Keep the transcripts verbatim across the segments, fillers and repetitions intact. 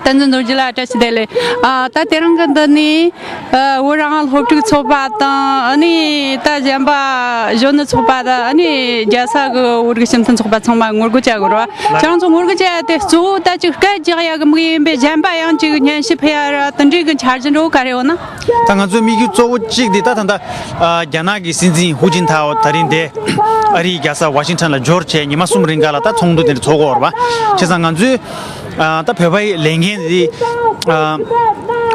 བསྟན་འཛིན་རྡོ་རྗེ་ལགས་བཀྲ་ཤིས་བདེ་ལེགས། ཨ། ད་དེ་རིང་གི་འདི་ནི་ཨ། བོད་རང་དབང་སློབ་ཕྲུག་ཚོགས་པ་དང་། ཨ་ནི་ད་གཞན་པ་གཞོན་ནུ་ཚོགས་པ་དང་། ཨ་ནི་རྒྱལ་ས་གི་བོད་རིགས་སྤྱི་མཐུན་ཚོགས་པ་ཚང་མ་ངོ་རྒོལ་བྱ་དགོས་རེད་བ། ཁྱེད་རང་ཚོ་ངོ་རྒོལ་བྱ་ཡ་དེ་གཙོ་བོ་ད་ཅིག་སྐད་རྒྱག་ཡ་གི་དམིགས་ཡུལ་ཡིན་པས། གཞན་པ་ཡང་ཅིག་སྙན་ཞུ་ཕུལ་ཡ་ར་དེ་འདྲའི་གི་འཆར་གཞི་འདྲ་བོ་ག་རེ་ཡོད་ན། ད་ང་ཚོའི་དམིགས་ཡུལ་གཙོ་བོ་གཅིག་དེ་ད་ད་ལྟ་ཨ། རྒྱ་ནག་གི་སྲིད་འཛིན་ཧུའུ་ཅིན་ཐའོ་དེ་རིང་དེ་ཨ་རིའི་རྒྱལ་ས་ཝ་ཤིང་ཊོན་ལ་འབྱོར་བྱས་ཉི་མ་གསུམ་རིང་ག་ལ་ད་ཚོགས་འདུ་དེ་འདྲ་ཚོགས་ཀྱི་ཡོད་རེད་བ། བྱས་ཙང་ང་ཚོའི་ཨ། ད་བོད་པའི་ལས་འགན་འདི་ཨ།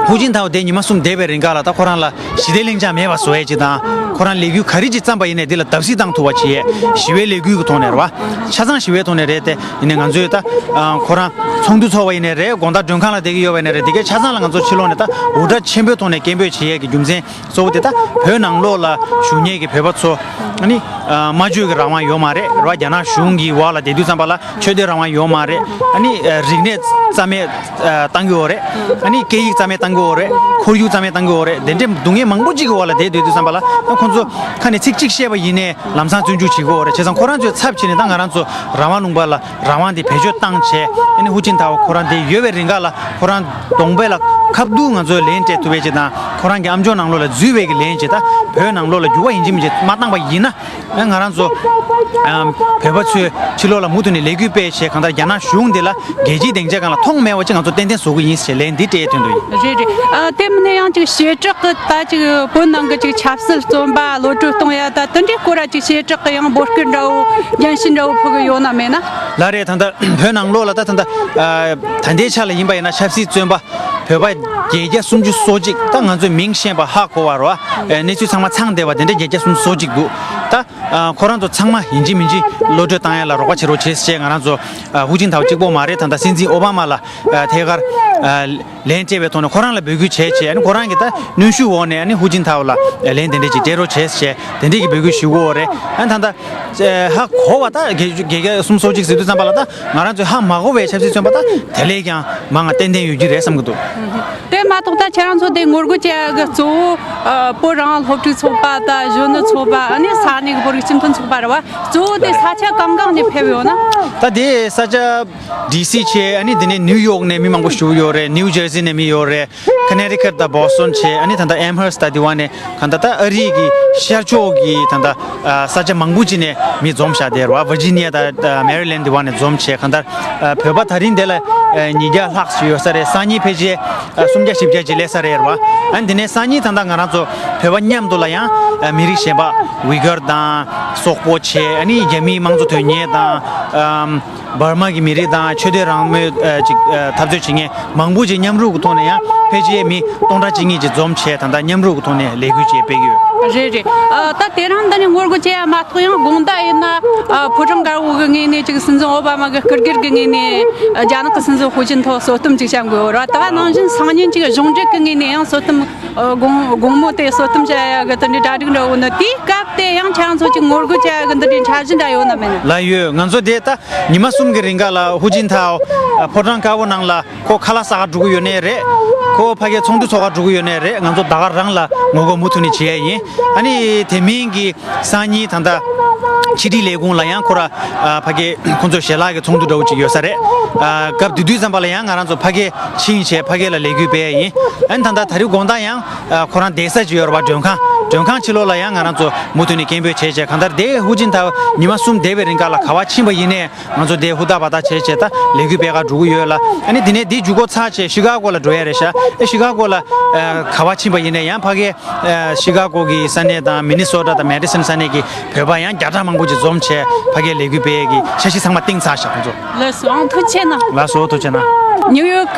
ཧུའུ་ཅིན་ཐའོ་དེ་ཉི་མ་གསུམ་བསྡད་པའི་རིང་ག་ལ་ད་ཁོ་རང་ལ་ཞི་བདེ་ལྷིང་འཇགས་མེད་པ་བཟོ་ཡས་ཅིག་དང་། ཁོ་རང་ལས་འགུལ་ག་རེ་ཅིག་བརྩམས་པ་ཡིན་ནའི་འདི་ལ་བརྡབ་གསིག་བཏང་ཐུབ་པ་བྱེད་ཡས་ཞི་བའི་ལས་འགུལ་གྱི་ཐོག་ནས་རེད་བ། ཆ་ཚང་ཞི་བའི་ཐོག་ནས་རེད་དེ། ཡིན་ནའི་ང་ཚོས་ད་ཨ། ཁོ་རང་ཚོགས་འདུ་ཚོགས་པ་ཡིན་ནའི་རེད། དགོང་དག་མགྲོན་ཁང་ལ་བསྡད་ཀྱི་ཡོད་པ་ཡིན་ནའི་རེད། དེ་གའི་ཆ་ཚང་ལ་ང་ཚོ་ཕྱི་ལོགས་ནས་ད་འུར་སྒྲ་ཆེན་པོའི་ཐོག་ནས་སྐད་འབོད་བྱེད་ཡས་ཀྱི་རྒྱུ་མཚན་གཙོ་བོ་དེ་ད་བོད་ནང་ལོགས་ལ་བཞུགས་མཁན་གྱི་བོད་པ་ཚོ་ཨ་ནི་ཨ། སྨྲ་བརྗོད་ཀྱི་རང་དབང་ཡོད་མ་རེད་ར། རྒྱ་ནག་གཞུང་གི་འོག་ལ་བསྡད་དུས་ཙམ་པ་ལ་ཆོས་དད་རང་དབང་ཡོད་མ་རེད། ཨ་ནི་ཨ། རིག་གནས་རྩ་མེད་ཨ། བཏང་གི་ཡོད་རེད། ཨ་ནི་སྐད་ཡིག་རྩ་མེད་བཏང་གི་ཡོད་རེད། ཁོར་ཡུག་རྩ་མེད་བཏང་གི་ཡོད་རེད། དེ་འདྲའི་སྡུག་བསྔལ་མང་པོ་ཅིག་གི་འོག་ལ་བསྡད་སྡོད་དུས་ཙམ་པ་ལ་ད་ཁོང་ཚོ་ཁ་ནས་ཚིག་གཅིག་བཤད་པ་ཡིན་ནའི་ལམ་སང་བཙོན་འཇུག་བྱེད་ཀྱི་ཡོད་རེད། བྱས་ཙང་ཁོ་རང་ཚོའི་ཚབ་བྱས་ནས་ད་ང་རང་ཚོ་རང་དབང་ལུང་པ་ལ་རང་དབང་དེ་བེད་སྤྱོད་བཏང་བྱས། ཨ་ནི་ཧུའུ་ཅིན་ཐའོ་ཁོ་རང་དེ་ཡོད་པའི་རིང་ག་ལ་ཁོ་རང་གདོང་པ་ལ་ཁ་བསྡུར་ང་ཚོས་ལན་སྤྲད་ཐུབ་པའི་ཅིག་དང་། ཁོ་རང་གི་ཨམ་ཅོག་ནང་ལོགས་ལ་འཛུལ་བའི་གི་ལན་ཅིག་ད་བོད་ནང་ལོགས་ལ་འགྱུར་བ་ཡིན་གཅིག་མིན་གཅིག་མ་བཏང་པ་ཡིན་ན། ཨ། ང་རང་ཚོ་ཨམ། བོད་པ་ཚོས་ཕྱི་ལོགས་ལ་མུ་མཐུད་ནས་ལས་འགུལ་སྤེལ་བྱས། གང་ལྟར་རྒྱ་ནག་གཞུང་འདི་ལ་རྒྱལ་སྤྱིའི་སྡིངས་ཆ་སྒང་ལ་མཐོང་མེད་པ་ཅིག་ང་ཚོ་ཏན་ཏན་བཟོ་གི་ཡིན་ཞེས་ལན་འདི་སྤྲད་དོན་དུ་ཡིན། རེད་རེད། ཨ། དེ་མིན་ན་ཡང་ཅིག་བྱེ་བྲག་གི་ད་ཅིག་བོད་ནང་གི་ཅིག་ཆབ་སྲིད་བཙོན་པ་གློད་གྲོལ་གཏོང་ཡ་ད་དེ་འདྲའི་སྐོར་ལ་ཅིག་བྱེ་བྲག་གི་ཡང་འབོད་སྐུལ་འདྲ་བོ་འགན་འཁྲི་འདྲ་བོ་ཕོག་གི་ཡོད་ན་མེད་ན། ལགས་རེད། ད་ལྟ་བོད་ནང་ལོགས་ལ་ད་ད་ལྟ་ཨ། ད་ལྟའི་ཆ་ལ་ཡིན་པ་ཡིན་ན་ཆབ་སྲིད་བཙོན་པ་བོད་པ་བརྒྱད་བརྒྱ་སུམ་ཅུ་སོ་གཅིག་ད་ང་ཚོས་མིང་ཤེས་པ་ཧ་གོ་བ་རོ། ཨ། གནས་ཚུལ་ཚང་མ་ཚང་བསྡད་པ་དེ་འདྲ་བརྒྱད་བརྒྱ་སུམ་ཅུ་སོ་གཅིག་འདུག་ད་ཨ། ཁོ་རང་ཚོ་ཚང་མ་ཡིན་གཅིག་མིན་གཅིག་གློད་གྲོལ་བཏང་ཡ་ལ་རོགས་པ་བྱེད་རོགས་བྱེད་ཅེས་ང་རང་ཚོ་ཨ། ཧུའུ་ཅིན་ཐའོ་གཅིག་པོ་མ་རེད། ད་ལྟ་སྲིད་འཛིན་ཨོ་བྷ་མ་ལ་ཨ། ཐད་ཀར་ཨ། ལན་སྤྲད་པའི་ཐོག་ནས་ཁོ་རང་ལ་འབོད་སྐུལ་བྱས་བྱས། ཨ་ནི་ཁོ་རང་གིས་ད་གནོན་ཤུགས་འོག་ནས་ཨ་ནི་ཧུའུ་ཅིན་ཐའོ་ལ་ལན་དེ་འདྲས་ཅིག་སྤྲད་རོགས་བྱས་བྱས་དེ་འདྲས་ཀྱི་འབོད་སྐུལ་ཞུ་གི་ཡོད་རེད། ཨ་ནི་ད་ལྟ་ཧ་གོ་བ་ད་བརྒྱད་བརྒྱད་བརྒྱ་སུམ་ཅུ་སོ་གཅིག་ཟེར་དུས་ཙམ་པ་ལ་ད་ང་རང་ཚོས་ཧ་མ་གོ་བའི་ཆབ་སྲིད་བཙོན་པ་ད་དེ་ལས་ཀྱང་མང་བ་ཏན་ཏན་ཡོད་ཀྱི་རེད་བསམ་གྱི་འདུག་དེ་མ་གཏོགས་ད་ཁྱེད་རང་ཚོ་དེ་ངོ་རྒོལ་བྱེད་ཡ་གི་གཙོ་བོ་ཨ། བོད་རང་དབང་སློབ་ཕྲུག་ཚོགས་པ་དང་གཞོན་ནུ་ཚོགས་པ། ཨ་ནི་ས་གནས་ཀྱི་བོད་རིགས་སྤྱི་མཐུན་ཚོགས་པ་རེད་བ། གཙོ་བོ་དེ་ས་ཆ་གང་གང་ནས་ཕེབས་ཡོད་ན། ད་དེ་ས་ཆ་ཌི་སི་བྱས། ཨ་ནི་དེ་ནས་ནིའུ་ཡོག་ནས་མི་མང་པོ་ཞིག་ཡོད་རེད། ནིའུ་ཇར་སི་ནས་མི་ཡོད་རེད། ཁ་ནེ་ཊི་ཀཊ་དང་བོ་སི་ཊོན་བྱས། ཨ་ནི་ད་ལྟ་ཨེམ་ཧར་སི་ཊི་ད་དེ་བ་ནས་གང་ལྟར་ད་ཨ་རི་གི་ཤར་ཕྱོགས་ཀྱི་ད་ལྟ་ཨ། ས་ཆ་མང་པོ་ཅིག་ནས་མི་འཛོམས་ཤག་དེ་རེད་བ། ཝར་ཇི་ནི་ཡ་དང་མེ་རི་ལེན་ཌི་དེ་བ་ནས་འཛོམས་བྱས། གང་ལྟར་ཨ། བོད་པ་ད་རིང་དེ་ལ་ཨ། ཉིས་བརྒྱ་ལྷག་ཅིག་ཡོད་ས་རེད། སང་ཉིན་ཕལ་ཆེར་ཨ། སུམ་བརྒྱ་བཞི་བརྒྱ་ཅིག་སླེབས་ས་རེད་བ། ཨ་ནི་དེ་ནས་སང་ཉིན་ད་ལྟ་ང་རང་ཚོ་བོད་པ་མཉམ་དུ་ལ་ཡང་ཨ། མི་རིགས་གཞན་པ་ཝི་གར་དང་སོག་པོ་བྱས། ཨ་ནི་རྒྱ་མིའི་དམངས་གཙོ་དོན་གཉེར་དང་ཨམ། འབར་མ་གི་མི་རིགས་དང་ཆོས་དད་རང་མོས་ཨ། ཅིག་ཨ། འཐབ་རྩོད་བྱེད་མཁན་མང་པོ་ཅིག་མཉམ་རུབ་ཀྱི་ཐོག་ནས། ཡང་ཕལ་ཆེར་མི་སྟོང་ཕྲག་གཅིག་གཉིས་ཅིག་འཛོམས་བྱས་ད་ལྟ་མཉམ་རུབ་ཀྱི་ཐོག་ནས་ལས་འགུལ་ཅིག་སྤེལ་གྱི་ཡོད། རེད་རེད། ཨ། ད་དེ་རིང་འདི་ནས་ངོ་རྒོལ་བྱེད་ཡ་མ་གཏོགས་ཡང་དགོང་དག་ཡིན་ན་ཨ། ཕོ་བྲང་དཀར་པོ་གི་ངོས་ནས་ཅིག་སྲིད་འཛིན་ཨོ་བྷ་མ་གི་སྐུ་སྒེར་གི་ངོས་ནས་ཨ། རྒྱ་ནག་གི་སྲིད་འཛིན་ཧུའུ་ཅིན་ཐའོ་གསོལ་སྟོན་ཅིག་བྱ་དགོས་ར། ད་ག་ནང་བཞིན་སང་ཉིན་ཅིག་གཞུང་འབྲེལ་གི་ངོས་ནས་ཡང་གསོལ་སྟོན་ཨ། དགོང་དགོང་མོ་དེ་གསོལ་སྟོན་བྱ་ཡ་གི་དེ་འདྲའི་གྲ་སྒྲིག་འདྲ་བོ་ནི། དེའི་སྐབས་དེ་ཡང་ཁྱེད་རང་ཚོ་ཅིག་ངོ་རྒོལ་བྱ་ཡ་གི་འདི་འདྲའི་འཆར་གཞི་འདྲ་ཡོད་ན་མེད་ན། ལགས་ཡོད། ང་ཚོ་དེ་ད་ཉི་མ་གསུམ་གི་རིང་ག་ལ་ཧུའུ་ཅིན་ཐའོ་ཨ། ཕོ་བྲང་དཀར་པོ་ནང་ལ་ཁོ་ཁ་ལག་ཟ་ག་འགྲོ་གི་ཡོད་ནའི་རེད། ཁོ་ཕ་གིར་ཚོགས་འདུ་ཚོགས་ག་འགྲོ་གི་ཡོད་ནའི་རེད། ང་ཚོ་ད་ག་རང་ལ་ངོ་རྒོལ་མུ་མཐུད་ནས་བྱེད་ཡ་ཡིན། ཨ་ནི་དེ་མིན་གྱི་སང་ཉིན་ད་ལྟ་ཕྱི་དྲིལ་ལས་ཁུངས་ལ་ཡང་ཁོ་ར་ཨ། ཕ་གི་ཁོ་ཚོ་ཞལ་ལག་གི་ཚོགས་འདུ་འདྲ་བོ་ཅིག་ཡོད་ས་རེད། ཨ། སྐབས་དེ་དུས་ཙམ་པ་ལ་ཡང་ང་རང་ཚོ་ཕ་གི་ཕྱིན་བྱས་ཕ་གི་ལ་ལས་འགུལ་སྤེལ་ཡ་ཡིན། ཨ་ནི་ད་ལྟ་ད་རེས་དགོང་དག་ཡང་ཨ། ཁོ་རང་བསྡད་ས་ཅིག་ཡོད་རེད་བ། མགྲོན་ཁང་། མགྲོན་ཁང་ཕྱི་ལོགས་ལ་ཡང་ང་རང་ཚོ་མུ་མཐུད་ནས་སྐད་འབོད་བྱས་བྱས། གང་ལྟར་དེ་ཧུའུ་ཅིན་ཐའོ་ཉི་མ་གསུམ་བསྡད་པའི་རིང་ག་ལ་ག་པར་ཕྱིན་པ་ཡིན་ནའི་ང་ཚོ་དེ་ཧུར་ཐག་འབད་ཐག་བྱས་བྱས་ད་ལས་འགུལ་སྤེལ་ག་འགྲོ་གི་ཡོད་ལ། ཨ་ནི་དེ་ནས་དེ་མཇུག་སྒོ་ཚར་བྱས་ཤི་ཀ་གོ་ལ་འགྲོ་ཡ་རེད་ཤག་ཨེ། ཤི་ཀ་གོ་ལ་ཨ། ག་པར་ཕྱིན་པ་ཡིན་ནའི་ཡང་ཕ་གིའི་ཨ། ཤི་ཀ་གོ་གི་ས་གནས་དང་མི་ནི་སོ་ཊ་དང་མེ་ཌི་སོན་ས་གནས་ཀྱི་བོད་པ་ཡང་བརྒྱ་ཕྲག་མང་པོ་ཅིག་འཛོམས་བྱས་ཕ་གིའི་ལས་འགུལ་སྤེལ་ཡས་ཀྱི་འཆར་གཞི་ཚང་མ་བཏིང་ཚར་ཤག་ཁོང་ཚོ། ལགས་སོ། ཨང་། ཐུགས་རྗེ་གནང་། ལགས་སོ། ཐུགས་རྗེ་གནང་། ནིའུ་ཡོག་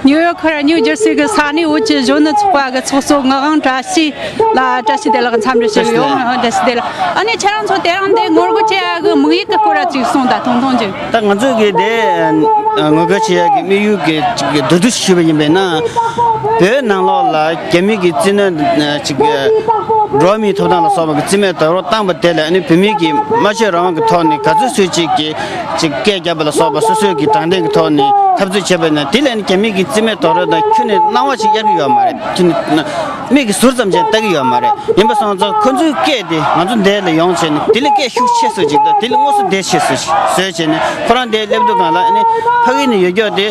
ནིའུ་ཡོག་ར་ནིའུ་ཇར་སི་གི་ས་གནས་བོད་ཀྱི་གཞོན་ནུ་ཚོགས་པ་གི་ཚོགས་གཙོ་ངག་དབང་བཀྲ་ཤིས་ལ་བཀྲ་ཤིས་བདེ་ལེགས་འཚམས་འདྲི་ཞུ་གི་ཡོད། བཀྲ་ཤིས་བདེ་ལེགས། ཨ། བཀྲ་ཤིས་བདེ་ལེགས། ཨ་ནི་ཁྱེད་རང་ཚོ་དེ་རིང་འདི་ངོ་རྒོལ་བྱེད་ཡ་གི་དམིགས་ཡུལ་གི་སྐོར་ར་ཅིག་གསུངས་དང་། ཐུང་ཐུང་ཅིག་ད་ང་ཚོ་གི་དེ་ཨ། ངོ་རྒོལ་བྱེད་ཡ་གི་དམིགས་ཡུལ་གི་ཅིག་གི་མདོར་བསྡུས་ཞུས་པ་ཡིན་པས་ན། བོད་ནང་ལོགས་ལ་རྒྱ་མི་གི་བཙན་གནོན་ཅིག་གི་འགྲོ་བ་མིའི་ཐོབ་ཐང་ལ་སོགས་པ་གི་བཙན་གནོན་ད་རུང་བཏང་པ་དེ་ལ། ཨ་ནི་བོད་མི་གི་སྨྲ་བརྗོད་རང་དབང་གི་ཐོག་ནས་ག་ཚོད་ཚོད་ཅིག་གི་ཅིག་སྐད་རྒྱབ་པ་ལ་སོགས་པ་སོ་སོའི་གི་དྲང་བདེན་གི་ཐོག་ནས་འཐབ་རྩོད་ བྱས་པས་ན་དེ་ལས་ནི་རྒྱ་མི་གི་རྩིས་མེད་རྡོག་རོལ་དང་ཁྱོན་ནས་སྣང་བ་ཞིག་གཡར་གྱི་ཡོད་མ་རེད། ཁྱོན་ནས་མིག་གིས་ཟུར་ཙམ་ཅིག་ལྟ་གི་ཡོད་མ་རེད། ཡིན་པ་སོང་ཙང་ཁོ་ཚོའི་སྐད་དེ་ང་ཚོ་འདི་ལ་ཡོང་བྱས་ནས་དེ་ལས་སྐད་ཤུགས་ཆེ་སུ་ཅིག་དང་དེ་ལས་དངོས་སུ་བདེ་ཆེ་སུ་ཞིག་བཟོས་བྱས་ནས་ཁོ་རང་འདིར་སླེབས་དུས་སྒང་ལ་ཨ་ནི་ཕ་གི་ནས་ཡོད་རྒྱུ་དེ་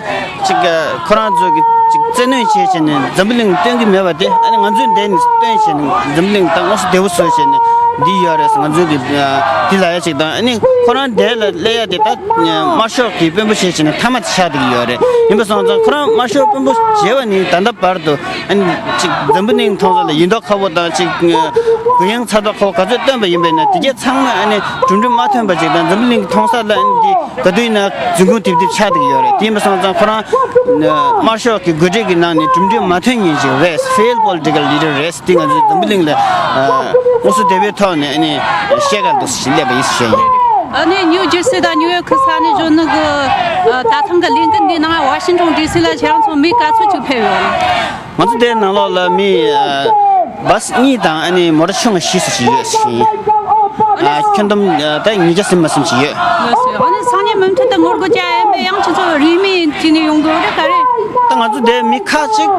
ཅིག་ཁོ་རང་ཚོ་གི་ཅིག་བཙན་གནོན་བྱས་བྱས་ནས་འཛམ་བུ་གླིང་སྟོན་གྱི་མེད་པ་དེ་ཨ་ནི་ང་ཚོས་འདི་ནས་སྟོན་བྱས་ནས་འཛམ་བུ་གླིང་ད་དངོས་སུ་བདེ་པོ་བཟོས་བྱས་ནས་འདི་ཡོད་རེད། ང་ཚོས་འདི་འདི་ལ་ཡ་ཅིག་དང་ཨ་ནི་ཁོ་རང་འདི་ལ་སླེབས་ཡ་དེ་ད་དམར་ཤོག་གི་དཔོན་པོ་བྱས་བྱས་ནས་མཐའ་མ་དེ་ཆགས་བསྡད་ཀྱི་ཡོད་རེད། ཡིན་པ་སོང་ཙང་ཁོ་རང་དམར་ཤོག་དཔོན་པོ་བྱས་པ་ནས་ད་ལྟ་བར་དུ་ཨ་ནི་ཅིག་འཛམ་བུ་གླིང་མཐོང་ས་ལ་ཡིན་མདོག་ཁ་པོ་དང་ཅིག་གུ་ཡངས་ཚ་མདོག་ཁ་པོ་ག་ཚོད་སྟོན་པ་ཡིན་པས་ན་དེ་གས་ཚང་མ་ཨ་ནི་གྲུབ་འབྲས་མ་ཐོན་པ་ཅིག་དང་འཛམ་བུ་གླིང་གི་མཐོང་ས་ལ་ཨ་ནི་འདི་ག་དུས་ཡིན་ན་རྫུན་ཁུངས་རྡིབ་རྡིབ་ཆགས་བསྡད་ཀྱི་ཡོད་རེད། དེ་ཡིན་པ་སོང་ཙང་ཁོ་རང་དམར་ཤོག་གི་འགོ་ཁྲིད་ཀྱི་ནང་ནས་གྲུབ་འབྲས་མ་ཐོན་མཁན་ཅིག་རེད། fail political leader རེད། དེ་ང་ཚོས་འཛམ་བུ་གླིང་ལ་དངོས་སུ་བདེ་བའི་ཐོག་ནས་ཨ་ནི་བཤད་ག་འདུག་ཞེས་སླེབས་པ་ཡིན་ཞུ་ཡ་ཡིན། ཨ་ནི་ནིའུ་ཇར་སི་དང་ནིའུ་ཡོག་ཁུལ་ས་གནས་གཞོན་ནུ་གི་ད་ཐེངས་ཀྱི་ལས་འགུལ་འདིའི་ནང་ཝ་ཤིང་ཊོན་ཌི་སི་ལ་ཁྱེད་རང་ཚོ་མི་ག་ཚོད་ཅིག་ཕེབས་ཡོད། ང་ཚོ་དེའི་ནང་ལོགས་ལ་མི་བྷ་སི་གཉིས་དང་ཨ་ནི་མོ་ཊ་ཆུང་བ་བཞི་ཙམ་ཞིག་ཡོད་ཞུ་ཡིན། ཁྱོན་བསྡོམས་ད་ཉིས་བརྒྱ་ཟིན་མ་ཟིན་ཅིག་ཡོད། ཨ་ནི་སང་ཉིན་མུ་མཐུད་དུ་ངོ་རྒོལ་བྱ་ཡ་ཡིན་པས་ཡང་ཁྱེད་ཚོ་རིས་མེད་བྱས་ནས་ཡོང་དགོས་རེད་ག་རེ། ད་ང་ཚོ་དེ་མི་ཁག་ཅིག་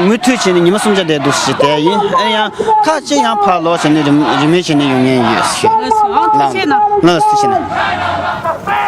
མུ་མཐུད་བྱས་ནས་ཉི་མ་སུམ་བརྒྱ་དེ་འདུག་ཞེས་དེ་ཡིན། ཨ་ཡང་ཁག་ཅིག་ཡང་ཕར་ལོག་བྱས་ནས་རིམ་རིམ་མེད་བྱས་ནས་ཡོང་མཁན་ཡོད་ཞུ། ལགས་སོ། ཨང་ཐུགས་རྗེ་གནང་། ལགས་སོ། ཐུགས་རྗེ་གནང་།